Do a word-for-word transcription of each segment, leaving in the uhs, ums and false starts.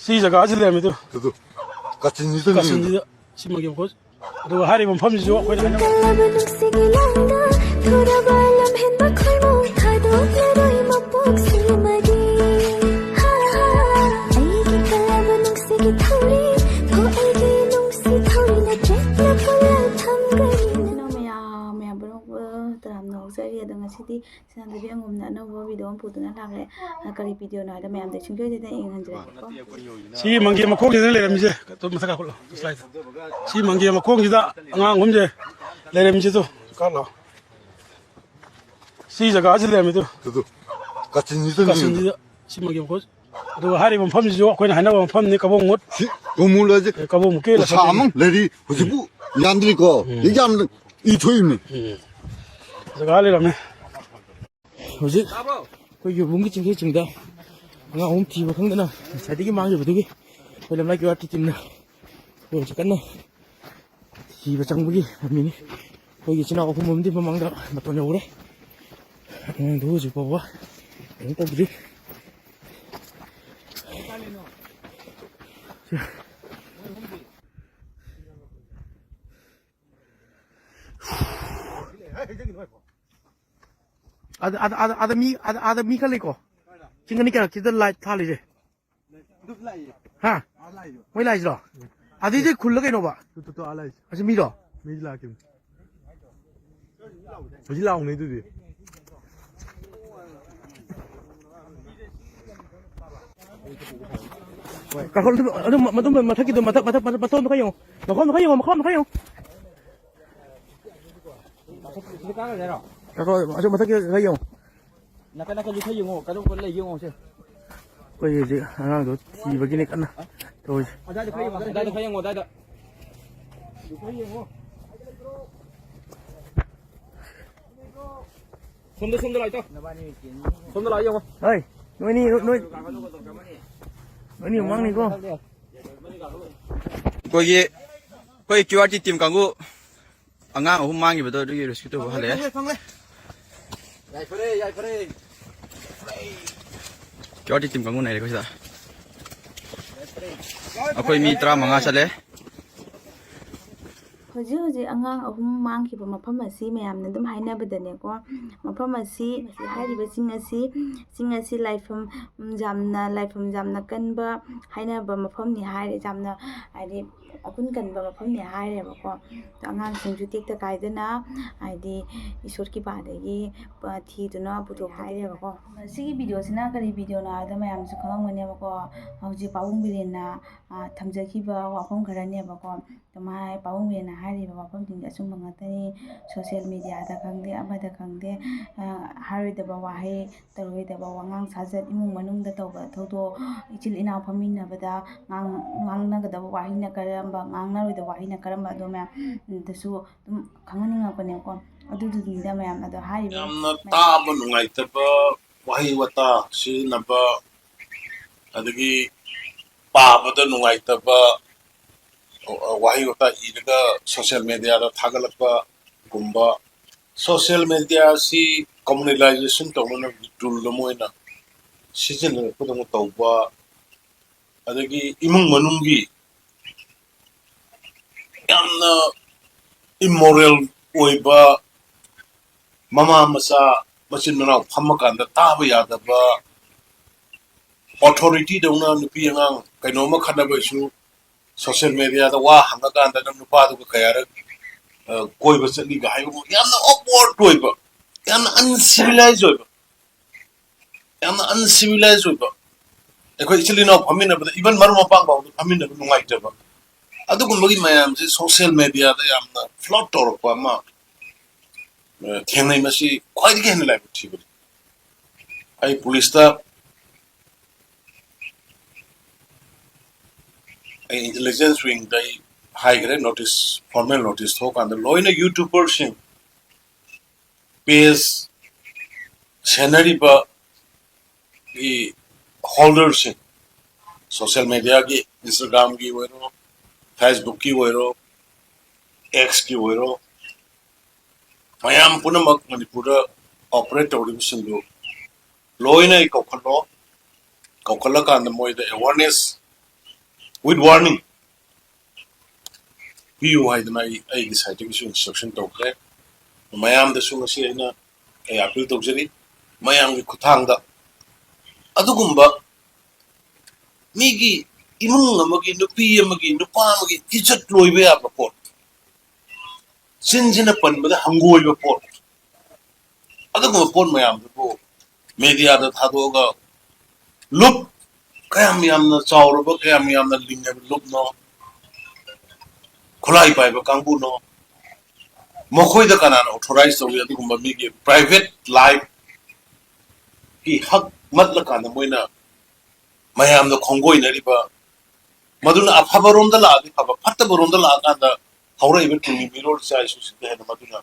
ꯁꯤ ꯖꯒꯥꯁꯤ ꯂꯩꯔꯝꯃꯤꯗꯨ꯫ ꯑꯗꯨ ꯀꯥꯆꯤꯟꯁꯤꯗ ꯀꯥꯆꯤꯟꯁꯤꯗ ꯁꯤ ꯃꯪꯒꯦ ꯃꯈꯣꯡ꯫ ꯑꯗꯨꯒ ꯍꯥꯏꯔꯤꯕ ꯃꯐꯝꯁꯤꯁꯨ ꯑꯩꯈꯣꯏꯅ ꯍꯥꯏꯅꯕ ꯀꯜꯂꯕ ꯅꯨꯡꯁꯤꯒꯤ ꯂꯥꯡꯗ ꯊꯨꯔꯕ ꯂꯝꯍꯦꯟꯕ ꯈꯣꯏꯃꯨ ꯊꯥꯗꯣꯛꯂꯔꯣꯏ ꯃꯄꯣꯛꯁꯤꯃꯗꯤ꯫ ꯍꯥ, ꯍꯥ, ꯑꯩꯒꯤ ꯀꯜꯂꯕ ꯅꯨꯡꯁꯤꯒꯤ ꯊꯧꯔꯤ, ꯍꯣ ꯑꯩꯒꯤ ꯅꯨꯡꯁꯤ ꯊꯧꯔꯤ ꯅꯆꯦꯠꯅ ꯄꯨꯜꯂ ꯊꯝꯒꯅꯤ꯫ ꯃꯌꯥꯝ, ꯃꯌꯥꯝ ꯄꯨꯝꯅꯃꯛꯄꯨ ꯇꯔꯥꯝꯅ ꯑꯣꯛꯆꯔꯤ꯫ ꯑꯗꯣ ꯉꯁꯤꯗꯤ ꯁꯅꯥꯇꯣꯝꯕꯤ ꯑꯉꯣꯝꯅ ꯑꯅꯧꯕ ꯚꯤꯗꯤꯑꯣ ꯑꯃ ꯄꯨꯗꯨꯅ ꯂꯥꯛꯂꯦ꯫ ꯑ, ꯀꯔꯤ ꯚꯤꯗꯤꯑꯣꯅꯣ ꯍꯥꯏꯗ ꯃꯌꯥꯝꯗ ꯁꯨꯡꯁꯣꯏ ꯁꯣꯏꯗꯅ ꯌꯦꯡꯍꯟꯖꯔꯛꯀꯦꯀꯣ꯫ ꯁꯤꯒꯤ ꯃꯪꯒꯦ ꯃꯈꯣꯡꯁꯤꯗ ꯂꯩꯔꯝꯃꯤꯁꯦ꯫ ꯑꯗꯨꯝ ꯃꯊꯛ ꯀꯥꯈꯠꯂꯣ, slide꯫ ꯁꯤ ꯃꯪꯒꯦ ꯃꯈꯣꯡꯁꯤꯗ ꯑꯉꯥꯡ ꯑꯍꯨꯝꯁꯦ ꯂꯩꯔꯝꯃꯤꯁꯦ꯫ ꯑꯗꯨ ꯀꯥꯔꯂꯣ꯫ ꯁꯤ ꯖꯒꯥꯁꯤ ꯂꯩꯔꯝꯃꯤꯗꯨ꯫ ꯑꯗꯨ ꯀꯥꯆꯤꯟꯁꯤꯗ ꯀꯥꯆꯤꯟꯁꯤꯗ ꯁꯤ ꯃꯪꯒꯦ ꯃꯈꯣꯡ꯫ ꯑꯗꯨꯒ ꯍꯥꯏꯔꯤꯕ ꯃꯐꯝꯁꯤꯁꯨ ꯑꯩꯈꯣꯏꯅ ꯍꯥꯏꯅꯕ ꯃꯐꯝꯅꯤ, ꯀꯕꯣꯛꯃꯨꯠ꯫ ꯁꯤ ꯀꯕꯣꯛꯃꯨꯠ ꯍꯥꯏꯁꯦ ꯑꯦ, ꯀꯕꯣꯛꯃꯨꯠꯀꯤ ꯈꯨꯁꯥ ꯂꯝꯐꯝꯅꯤ꯫ ꯑꯃ ꯂꯩꯔꯤ, ꯍꯧꯖꯤꯛꯄꯨ ꯌꯥꯟꯗ꯭ꯔꯤꯀꯣ꯫ ꯎꯝ꯫ ꯍꯧꯖꯤꯛ ꯌꯥꯝꯅ ꯏ ꯊꯣꯛꯏꯕꯅꯤ꯫ ꯎꯝ꯫ ꯖꯒꯥ ꯂꯩꯔꯝꯃꯦ꯫ ꯍꯧꯖꯤꯛ ꯑꯩꯈꯣꯏ ꯌꯨꯝꯕꯨꯡꯒꯤ ꯆꯤꯡꯈꯩ ꯆꯤꯡꯗ ꯑꯉꯥꯡ ꯑꯍꯨꯝ ꯊꯤꯕ ꯈꯪꯗꯅ ꯉꯁꯥꯏꯗꯒꯤ ꯃꯥꯡꯈꯤꯕꯗꯨꯒꯤ ꯑꯩꯈꯣꯏ ꯂꯝꯂꯥꯏ ꯀ꯭ꯌꯨ ꯑꯥꯔ ꯇꯤ ꯇꯤꯝꯅ ꯑꯩꯈꯣꯏ ꯍꯧꯖꯤꯛ ꯀꯟꯅ ꯊꯤꯕ ꯆꯪꯕꯒꯤ ꯃꯃꯤꯅꯤ꯫ ꯑꯩꯈꯣꯏꯒꯤ ꯏꯆꯤꯟ ꯏꯅꯥꯎ ꯑꯍꯨꯝ ꯑꯃꯗꯤ ꯃꯃꯥꯡꯗ ꯃꯇꯣꯟ ꯌꯧꯔꯦ꯫ ꯑꯉꯥꯡꯗꯨ ꯍꯧꯖꯤꯛ ꯐꯥꯎꯕ ꯀꯩꯅꯣ ꯇꯧꯗ꯭ꯔꯤ꯫ ꯑꯗ, ꯑꯗ, ꯑꯗ, ꯑꯗ ꯃꯤ, ꯑꯗ, ꯑꯗ ꯃꯤ ꯈꯔ ꯂꯩꯀꯣ꯫ ꯆꯤꯡ ꯑꯅꯤ ꯀꯌꯥꯔꯛꯁꯤꯗ ꯂꯥꯏꯠ ꯊꯥꯜꯂꯤꯁꯦ꯫ ꯍꯥ? ꯃꯣꯏ ꯂꯥꯛꯏꯁꯤꯔꯣ? ꯑꯗꯨꯏꯗꯤ ꯈꯨꯜꯂ ꯀꯩꯅꯣꯕ? ꯇꯨ, ꯇꯨ, ꯇꯨ, ꯑꯥ ꯂꯥꯛꯏꯁꯦ꯫ ꯑꯁꯤ ꯃꯤꯔꯣ? ꯃꯤꯁꯨ ꯂꯥꯛꯈꯤꯕꯅꯤ꯫ ꯍꯧꯖꯤꯛ ꯂꯥꯎꯅꯩꯗꯨꯗꯤ꯫ ꯀꯥꯈꯠꯂꯨ, ꯑꯗꯨ ꯃ-, ꯑꯗꯨ ꯃꯊꯛꯀꯤꯗꯣ, ꯃꯊꯛ, ꯃꯊꯛ, ꯃꯊꯛ, ꯃꯊꯛꯂꯣꯝꯗ ꯈꯔ ꯌꯦꯡꯉꯣ꯫ ꯃꯈꯥꯔꯣꯝꯗ ꯈꯔ ꯌꯦꯡꯉꯣ, ꯃꯈꯥꯔꯣꯝꯗ ꯈꯔ ꯌꯦꯡꯉꯣ꯫ ꯁꯤꯗ ꯀꯥꯈꯠꯂꯁꯦ ꯍꯥꯏꯔꯣ? ꯀꯥꯈꯠꯂꯣ, ꯑꯁꯤ ꯃꯊꯛꯀꯤ ꯈꯔ ꯌꯦꯡꯉꯣ꯫ ꯅꯥꯀꯟ ꯅꯥꯀꯟꯁꯨ ꯈꯔ ꯌꯦꯡꯉꯣ, ꯀꯔꯝ ꯀꯔꯝ ꯂꯩ ꯌꯦꯡꯉꯣ ꯁꯦ꯫ ꯑꯩꯈꯣꯏ ꯍꯧꯖꯤꯛ ꯑꯉꯥꯡꯗꯣ ꯊꯤꯕꯒꯤꯅꯦ ꯀꯟꯅ ꯇꯧꯔꯤꯁꯦ꯫ ꯑꯗꯥꯏꯗ ꯈꯔ ꯌꯦꯡꯉꯣ, ꯑꯗꯥꯏꯗ ꯈꯔ ꯌꯦꯡꯉꯣ, ꯑꯗꯥꯏꯗ꯫ ꯁꯣꯝꯗ, ꯁꯣꯝꯗ ꯂꯥꯛꯑꯣ, ꯏꯇꯥꯎ꯫ ꯁꯣꯝꯗ ꯂꯥꯛꯑꯣ, ꯌꯦꯡꯉꯣ꯫ ꯍꯣꯏ, ꯅꯣꯏꯅꯤ, ꯅꯣꯏ, ꯅꯣꯏꯅꯤ ꯃꯃꯥꯡꯅꯤꯀꯣ꯫ ꯑꯩꯈꯣꯏꯒꯤ, ꯑꯩꯈꯣꯏ ꯀ꯭ꯌꯨ ꯑꯥꯔ ꯇꯤ ꯇꯤꯝ ꯀꯥꯡꯕꯨ ꯑꯉꯥꯡ ꯑꯍꯨꯝ ꯃꯥꯡꯈꯤꯕꯗꯣ ꯑꯗꯨꯒꯤ ꯔꯦꯁꯀ꯭ꯌꯨ ꯇꯧꯕ ꯍꯜꯂꯛꯑꯦ꯫ ꯐꯪꯂꯦ, ꯐꯪꯂꯦ꯫ ꯌꯥꯏꯐꯔꯦ, ꯌꯥꯏꯐꯔꯦ꯫ ꯀ꯭ꯌꯨ ꯑꯥꯔ ꯇꯤ ꯇꯤꯝ ꯀꯥꯡꯕꯨ ꯅꯩꯔꯦꯀꯣ ꯁꯤꯗ꯫ ꯑꯩꯈꯣꯏ ꯃꯤ ꯇꯔꯥꯃꯉꯥ ꯆꯠꯂꯦ꯫ ꯍꯧꯖꯤꯛ ꯍꯧꯖꯤꯛ ꯑꯉꯥꯡ ꯑꯍꯨꯝ ꯃꯥꯡꯈꯤꯕ ꯃꯐꯝ ꯑꯁꯤ ꯃꯌꯥꯝꯅ ꯑꯗꯨꯝ ꯍꯥꯏꯅꯕꯗꯅꯦꯀꯣ, ꯃꯐꯝ ꯑꯁꯤ, ꯍꯥꯏꯔꯤꯕ ꯆꯤꯡ ꯑꯁꯤ, ꯆꯤꯡ ꯑꯁꯤ ꯂꯥꯏꯐꯝ, ꯎꯝ, ꯌꯥꯝꯅ, ꯂꯥꯏꯐꯝ ꯌꯥꯝꯅ ꯀꯟꯕ ꯍꯥꯏꯅꯕ ꯃꯐꯝꯅꯤ ꯍꯥꯏꯔꯦ, ꯌꯥꯝꯅ, ꯍꯥꯏꯗꯤ, ꯑꯒꯨꯟ ꯀꯟꯕ ꯃꯐꯝꯅꯤ ꯍꯥꯏꯔꯦꯕꯀꯣ꯫ ꯑꯗꯣ ꯑꯉꯥꯡꯁꯤꯡꯁꯨ ꯇꯦꯛꯇ ꯀꯥꯏꯗꯅ, ꯍꯥꯏꯗꯤ, ꯏꯁꯣꯔ ꯀꯤꯄꯥꯗꯒꯤ, ꯑ, ꯊꯤꯗꯨꯅ ꯄꯨꯊꯣꯛ ꯍꯥꯏꯔꯦꯕꯀꯣ꯫ ꯁꯤꯒꯤ ꯚꯤꯗꯤꯑꯣꯁꯤꯅ ꯀꯔꯤ ꯚꯤꯗꯤꯑꯣꯅꯣ ꯍꯥꯏꯕꯗ ꯃꯌꯥꯝꯁꯨ ꯈꯪꯂꯝꯒꯅꯦꯕꯀꯣ꯫ ꯍꯧꯖꯤꯛ ꯄꯥꯕꯨꯡ ꯕꯤꯔꯦꯟꯅ, ꯑ, ꯊꯝꯖꯈꯤꯕ ꯋꯥꯐꯝ ꯈꯔꯅꯦꯕꯀꯣ꯫ ꯑꯗꯨꯃꯥꯏ ꯄꯥꯕꯨꯡ ꯕꯤꯔꯦꯟꯅ ꯍꯥꯏꯔꯤꯕ ꯋꯥꯐꯝꯁꯤꯡꯁꯦ ꯑꯆꯨꯝꯕ ꯉꯥꯛꯇꯅꯤ꯫ ꯁꯣꯁꯤꯌꯦꯜ ꯃꯦꯗꯤꯌꯥꯗ ꯈꯪꯗꯦ, ꯑꯃꯗ ꯈꯪꯗꯦ, ꯑ, ꯍꯥꯏꯔꯣꯏꯗꯕ ꯋꯥꯍꯩ, ꯇꯧꯔꯣꯏꯗꯕ ꯋꯥꯉꯥꯡ ꯁꯥꯖꯠ, ꯏꯃꯨꯡ ꯃꯅꯨꯡꯗ ꯇꯧꯕ ꯊꯧꯗꯣꯛ, ꯏꯆꯤꯜ ꯏꯅꯥꯎ ꯐꯝꯃꯤꯟꯅꯕꯗ ꯉꯥꯡ-, ꯉꯥꯡꯅꯒꯗꯕ ꯋꯥꯍꯩꯅ ꯀꯔꯝꯕ, ꯉꯥꯡꯅꯔꯣꯏꯗꯕ ꯋꯥꯍꯩꯅ ꯀꯔꯝꯕ, ꯑꯗꯨ ꯃꯌꯥꯝꯗꯁꯨ ꯑꯗꯨꯝ ꯈꯪꯍꯟꯅꯤꯡꯉꯛꯄꯅꯦꯕꯀꯣ꯫ ꯑꯗꯨꯗꯨꯅꯤꯗ ꯃꯌꯥꯝ ꯑꯗꯣ ꯍꯥꯏꯔꯤꯕ ꯌꯥꯝꯅ ꯃꯌꯥꯝ ꯇꯥꯕ ꯅꯨꯡꯉꯥꯏꯇꯕ ꯋꯥꯍꯩ ꯋꯥꯇꯥ ꯁꯤꯖꯤꯟꯅꯕ, ꯑꯗꯒꯤ ꯄꯥꯕꯗ ꯅꯨꯡꯉꯥꯏꯇꯕ ꯋꯥꯍꯩ ꯋꯥꯇꯥ ꯏꯔꯒ ꯁꯣꯁꯤꯌꯦꯜ ꯃꯦꯗꯤꯌꯥꯗ ꯊꯥꯒꯠꯂꯛꯄꯒꯨꯝꯕ, ꯁꯣꯁꯤꯌꯦꯜ ꯃꯦꯗꯤꯌꯥ ꯑꯁꯤ ꯀꯝꯃꯨꯅꯤꯂꯥꯏꯖꯦꯁꯟ ꯇꯧꯅꯅꯕꯒꯤ ꯇꯨꯜ ꯑꯃ ꯑꯣꯏꯅ ꯁꯤꯖꯤꯟꯅꯔꯛꯄꯗꯧꯅ ꯇꯧꯕ, ꯑꯗꯒꯤ ꯏꯃꯨꯡ ꯃꯅꯨꯡꯒꯤ ꯌꯥꯝꯅ ꯏꯃꯣꯔꯦꯜ ꯑꯣꯏꯕ, ꯃꯃꯥ ꯃꯆꯥ ꯃꯆꯤꯟ ꯃꯅꯥꯎ ꯐꯝꯃꯀꯥꯟꯗ ꯇꯥꯕ ꯌꯥꯗꯕ, ꯑꯣꯊꯣꯔꯤꯇꯤꯗꯧꯅ ꯅꯨꯄꯤ ꯑꯉꯥꯡ ꯀꯩꯅꯣꯝꯃ ꯈꯠꯅꯕꯁꯨ ꯁꯣꯁꯤꯌꯦꯜ ꯃꯦꯗꯤꯌꯥꯗ ꯋꯥ ꯍꯪꯉꯀꯥꯟꯗ ꯅꯪ ꯅꯨꯄꯥꯗꯨꯒ ꯀꯌꯥꯔꯛ, ꯑ, ꯀꯣꯏꯕ ꯆꯠꯂꯤꯒ ꯍꯥꯏꯕ ꯌꯥꯝꯅ ꯑꯣꯛꯋꯥꯔꯗ ꯑꯣꯏꯕ, ꯌꯥꯝꯅ ꯑꯟꯁꯤꯚꯤꯂꯥꯏꯖ ꯑꯣꯏꯕ, ꯌꯥꯝꯅ ꯑꯟꯁꯤꯚꯤꯂꯥꯏꯖ ꯑꯣꯏꯕ, ꯑꯩꯈꯣꯏ ꯏꯆꯤꯜ ꯏꯅꯥꯎ ꯐꯝꯃꯤꯟꯅꯕꯗ ꯏꯚꯟ ꯃꯔꯨꯞ ꯃꯄꯥꯡ ꯐꯥꯎꯗ ꯐꯝꯃꯤꯟꯅꯕ ꯅꯨꯡꯉꯥꯏꯇꯕ, ꯑꯗꯨꯒꯨꯝꯕꯒꯤ ꯃꯌꯥꯝꯁꯦ ꯁꯣꯁꯤꯌꯦꯜ ꯃꯦꯗꯤꯌꯥꯗ ꯌꯥꯝꯅ ꯐ꯭ꯂꯣꯠ ꯇꯧꯔꯛꯄ ꯑꯃ, ꯑ, ꯊꯦꯡꯅꯩ꯫ ꯃꯁꯤ ꯈ꯭ꯋꯥꯏꯗꯒꯤ ꯍꯦꯟꯅ ꯂꯥꯏꯕꯛ ꯊꯤꯕꯅꯤ꯫ ꯑꯩ ꯄꯨꯂꯤꯁꯇ, ꯑꯩ ꯏꯟꯇꯦꯂꯤꯖꯦꯟꯁ ꯋꯤꯡꯗ ꯑꯩ ꯍꯥꯏꯈ꯭ꯔꯦ, ꯅꯣꯇꯤꯁ, ꯐꯣꯔꯃꯦꯜ ꯅꯣꯇꯤꯁ ꯊꯣꯛꯑꯀꯥꯟꯗ ꯂꯣꯏꯅ ꯌꯨꯇ꯭ꯌꯨꯕꯔꯁꯤꯡ, ꯄꯦꯖ ꯁꯦꯟꯅꯔꯤꯕꯒꯤ ꯍꯣꯜꯗꯔꯁꯤꯡ, ꯁꯣꯁꯤꯌꯦꯜ ꯃꯦꯗꯤꯌꯥꯒꯤ, ꯏꯟꯁꯇꯥꯒ꯭ꯔꯥꯝꯒꯤ ꯑꯣꯏꯔꯣ, ꯐꯦꯁꯕꯨꯛꯀꯤ ꯑꯣꯏꯔꯣ, ꯑꯦꯛꯁꯀꯤ ꯑꯣꯏꯔꯣ, ꯃꯌꯥꯝ ꯄꯨꯝꯅꯃꯛ ꯃꯅꯤꯄꯨꯔꯗ ꯑꯣꯄꯔꯦꯠ ꯇꯧꯔꯤꯕꯁꯤꯡꯗꯨ ꯂꯣꯏꯅ ꯑꯩ ꯀꯧꯈꯠꯂꯣ꯫ ꯀꯧꯈꯠꯂꯀꯥꯟꯗ ꯃꯣꯏꯗ ꯑꯦꯋꯥꯔꯅꯦꯁ with warning ꯄꯤꯌꯨ ꯍꯥꯏꯗꯅ ꯑꯩ ꯑꯩꯒꯤ ꯁꯥꯏꯠꯇꯒꯤꯁꯨ ꯏꯟꯁꯇ꯭ꯔꯛꯁꯟ ꯇꯧꯈ꯭ꯔꯦ꯫ ꯃꯌꯥꯝꯗꯁꯨ ꯉꯁꯤ ꯑꯩꯅ ꯑꯩ ꯑꯥꯄꯤꯜ ꯇꯧꯖꯔꯤ, ꯃꯌꯥꯝꯒꯤ ꯈꯨꯠꯊꯥꯡꯗ ꯑꯗꯨꯒꯨꯝꯕ ꯃꯤꯒꯤ ꯏꯃꯨꯡ ꯑꯃꯒꯤ, ꯅꯨꯄꯤ ꯑꯃꯒꯤ, ꯅꯨꯄꯥ ꯑꯃꯒꯤ ꯏꯖꯠ ꯂꯣꯏꯕ ꯌꯥꯕ ꯄꯣꯠ, ꯆꯤꯟꯁꯤꯅ ꯄꯟꯕꯗ ꯍꯪꯒꯣꯏꯕ ꯄꯣꯠ, ꯑꯗꯨꯒꯨꯝꯕ ꯄꯣꯠ ꯃꯌꯥꯝꯗꯨꯕꯨ ꯃꯦꯗꯤꯌꯥꯗ ꯊꯥꯗꯣꯛꯑꯒ ꯂꯨꯞ ꯀꯌꯥꯝ ꯌꯥꯝꯅ ꯆꯥꯎꯔꯕ, ꯀꯌꯥꯝ ꯌꯥꯝꯅ ꯂꯤꯡꯉꯕ ꯂꯨꯞꯅꯣ, ꯈꯨꯠꯂꯥꯏ ꯄꯥꯏꯕ ꯀꯥꯡꯕꯨꯅꯣ, ꯃꯈꯣꯏꯗ ꯀꯅꯥꯅ ꯑꯣꯊꯣꯔꯥꯏꯁ ꯇꯧꯏ? ꯑꯗꯨꯒꯨꯝꯕ ꯃꯤꯒꯤ ꯄ꯭ꯔꯥꯏꯚꯦꯠ ꯂꯥꯏꯐꯀꯤ ꯍꯛ ꯃꯠꯂꯀꯥꯟꯗ ꯃꯣꯏꯅ ꯃꯌꯥꯝꯗ ꯈꯣꯡꯒꯣꯏꯅꯔꯤꯕ, ꯃꯗꯨꯅ ꯑꯐꯕꯔꯣꯝꯗ ꯂꯥꯛꯑꯗꯤ ꯐꯕ, ꯐꯠꯇꯕꯔꯣꯝꯗ ꯂꯥꯛꯑꯀꯥꯟꯗ ꯍꯧꯔꯛꯏꯕ ꯇꯨꯡꯒꯤ ꯃꯤꯔꯣꯜ ꯏꯆꯥ ꯏꯁꯨꯁꯤꯡꯗ ꯍꯦꯟꯅ ꯃꯗꯨꯅ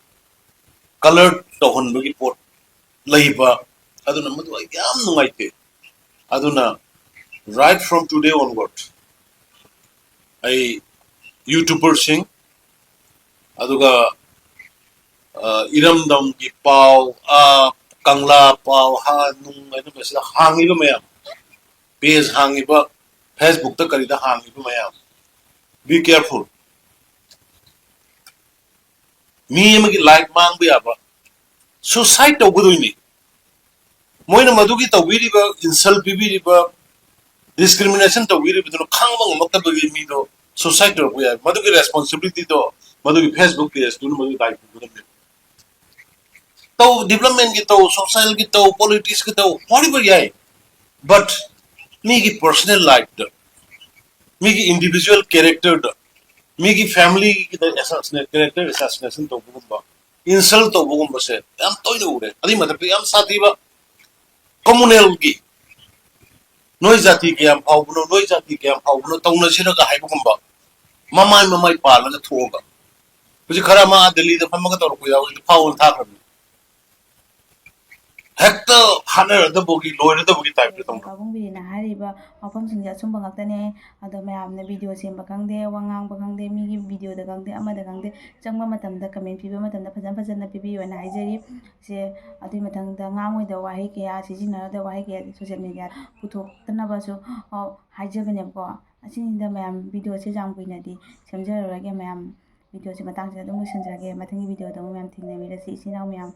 ꯀꯂꯔ ꯇꯧꯍꯟꯕꯒꯤ ꯄꯣꯠ ꯂꯩꯕ꯫ ꯑꯗꯨꯅ ꯃꯗꯨ ꯑꯩ ꯌꯥꯝ ꯅꯨꯡꯉꯥꯏꯇꯦ꯫ ꯑꯗꯨꯅ right from today onward ꯑꯩ ꯌꯨꯇ꯭ꯌꯨꯕꯔꯁꯤꯡ, ꯑꯗꯨꯒ ꯏꯔꯝꯗꯝꯒꯤ ꯄꯥꯎ, ꯀꯪꯂꯥ ꯄꯥꯎ, ꯍꯥ ꯅꯨꯡ ꯍꯥꯏꯅ ꯃꯁꯤꯗ ꯍꯥꯡꯉꯤꯕ ꯃꯌꯥꯝ, ꯄꯦꯖ ꯍꯥꯡꯉꯤꯕ, ꯐꯦꯁꯕꯨꯛꯇ ꯀꯔꯤꯗ ꯍꯥꯡꯉꯤꯕ ꯃꯌꯥꯝ, be careful꯫ ꯃꯤ ꯑꯃꯒꯤ ꯂꯥꯏꯐ ꯃꯥꯡꯕ ꯌꯥꯕ, ꯁꯨꯁꯥꯏꯠ ꯇꯧꯒꯗꯣꯏꯅꯤ꯫ ꯃꯣꯏꯅ ꯃꯗꯨꯒꯤ ꯇꯧꯕꯤꯔꯤꯕ, ꯏꯟꯁꯜ ꯄꯤꯕꯤꯔꯤꯕ, ꯗꯤꯁꯀ꯭ꯔꯤꯃꯤꯅꯦꯁꯟ ꯇꯧꯕꯤꯔꯤꯕꯗꯨꯅ ꯈꯥꯡꯕ ꯉꯝꯃꯛꯇꯕꯒꯤ ꯃꯤꯗꯣ ꯁꯨꯁꯥꯏꯠ ꯇꯧꯔꯛꯄ ꯌꯥꯏ꯫ ꯃꯗꯨꯒꯤ ꯔꯦꯁꯄꯣꯟꯁꯤꯕꯤꯂꯤꯇꯤꯗꯣ ꯃꯗꯨꯒꯤ ꯐꯦꯁꯕꯨꯛ ꯄꯦꯖꯇꯨꯅ ꯃꯗꯨꯒꯤ ꯗꯥꯏꯇ꯭ꯋ ꯄꯨꯒꯗꯕꯅꯦ꯫ ꯇꯧ, ꯗꯤꯕ꯭ꯂꯞꯃꯦꯟꯒꯤ ꯇꯧ, ꯁꯣꯁꯦꯜꯒꯤ ꯇꯧ, ꯄꯣꯂꯤꯇꯤꯛꯁꯀꯤ ꯇꯧ, whatever ꯌꯥꯏ, ꯕꯠ ꯃꯤꯒꯤ ꯄꯔꯁꯣꯅꯦꯜ ꯂꯥꯏꯐꯇ, ꯃꯤꯒꯤ ꯏꯟꯗꯤꯕꯤꯖꯨꯋꯦꯜ ꯀꯦꯔꯦꯛꯇꯔꯗ, ꯃꯤꯒꯤ ꯐꯦꯃꯤꯂꯤꯒꯤꯗ ꯑꯦꯁꯥꯁꯤꯅꯦ, ꯀꯦꯔꯦꯛꯇꯔ ꯑꯦꯁꯥꯁꯤꯅꯦꯁꯟ ꯇꯧꯕꯒꯨꯝꯕ, ꯏꯟꯁꯜ ꯇꯧꯕꯒꯨꯝꯕꯁꯦ ꯌꯥꯝ ꯇꯣꯏꯅ ꯎꯔꯦ꯫ ꯑꯗꯨꯏ ꯃꯊꯛꯇ ꯌꯥꯝ ꯁꯥꯊꯤꯕ ꯀꯃꯨꯅꯦꯜꯒꯤ, ꯅꯣꯏ ꯖꯥꯇꯤ ꯀꯌꯥꯝ ꯐꯥꯎꯕꯅꯣ, ꯅꯣꯏ ꯖꯥꯇꯤ ꯀꯌꯥꯝ ꯐꯥꯎꯕꯅꯣ ꯇꯧꯅꯁꯤꯔꯒ ꯍꯥꯏꯕꯒꯨꯝꯕ, ꯃꯃꯥꯏ ꯃꯃꯥꯏ ꯄꯥꯜꯂꯒ ꯊꯣꯛꯑꯒ꯫ ꯍꯧꯖꯤꯛ ꯈꯔ ꯑꯃ ꯗꯤꯜꯂꯤꯗ ꯐꯝꯃꯒ ꯇꯧꯔꯛꯄ ꯌꯥꯎꯏ, ꯐꯥꯎꯅ ꯊꯥꯈ꯭ꯔꯕꯅꯤ꯫ ꯍꯦꯛꯇ ꯐꯥꯅꯔꯗꯕꯒꯤ, ꯂꯣꯏꯔꯗꯕꯒꯤ ꯇꯥꯏꯞꯇ ꯇꯧꯅ꯫ ꯄꯥꯕꯨꯡ ꯕꯤꯔꯦꯟꯅ ꯍꯥꯏꯔꯤꯕ ꯋꯥꯐꯝꯁꯤꯡꯁꯦ ꯑꯆꯨꯝꯕ ꯉꯥꯛꯇꯅꯦ꯫ ꯑꯗꯣ ꯃꯌꯥꯝꯅ ꯚꯤꯗꯤꯑꯣ ꯁꯦꯝꯕ ꯈꯪꯗꯦ, ꯋꯥ ꯉꯥꯡꯕ ꯈꯪꯗꯦ, ꯃꯤꯒꯤ ꯚꯤꯗꯤꯑꯣꯗ ꯈꯪꯗꯦ, ꯑꯃꯗ ꯈꯪꯗꯦ, ꯆꯪꯕ ꯃꯇꯝꯗ ꯀꯃꯦꯟ ꯄꯤꯕ ꯃꯇꯝꯗ ꯐꯖꯅ ꯐꯖꯅ ꯄꯤꯕꯤꯌꯨꯅ ꯍꯥꯏꯖꯔꯤ꯫ ꯁꯦ, ꯑꯗꯨꯒꯤ ꯃꯊꯪꯗ ꯉꯥꯡꯉꯣꯏꯗꯕ ꯋꯥꯍꯩ ꯀꯌꯥ, ꯁꯤꯖꯤꯟꯅꯔꯣꯏꯗꯕ ꯋꯥꯍꯩ ꯀꯌꯥ ꯁꯣꯁꯦꯜ ꯃꯦꯗꯤꯌꯥ ꯄꯨꯊꯣꯛꯇꯅꯕꯁꯨ, ꯑ, ꯍꯥꯏꯖꯕꯅꯦꯕꯀꯣ꯫ ꯑꯁꯤꯅꯤꯗ ꯃꯌꯥꯝ, ꯚꯤꯗꯤꯑꯣꯁꯦ ꯌꯥꯝ ꯀꯨꯏꯅꯗꯤ ꯁꯦꯝꯖꯔꯔꯣꯏꯒꯦ ꯃꯌꯥꯝ꯫ ꯚꯤꯗꯤꯑꯣꯁꯦ ꯃꯇꯥꯡꯁꯤꯗ ꯑꯗꯨꯝ ꯂꯣꯏꯁꯤꯟꯖꯔꯒꯦ꯫ ꯃꯊꯪꯒꯤ ꯚꯤꯗꯤꯑꯣꯗ ꯑꯃꯨꯛ ꯃꯌꯥꯝ ꯊꯦꯡꯅꯃꯤꯟꯅꯁꯤ ꯏꯆꯤꯟ ꯏꯅꯥꯎ ꯃꯌꯥꯝ꯫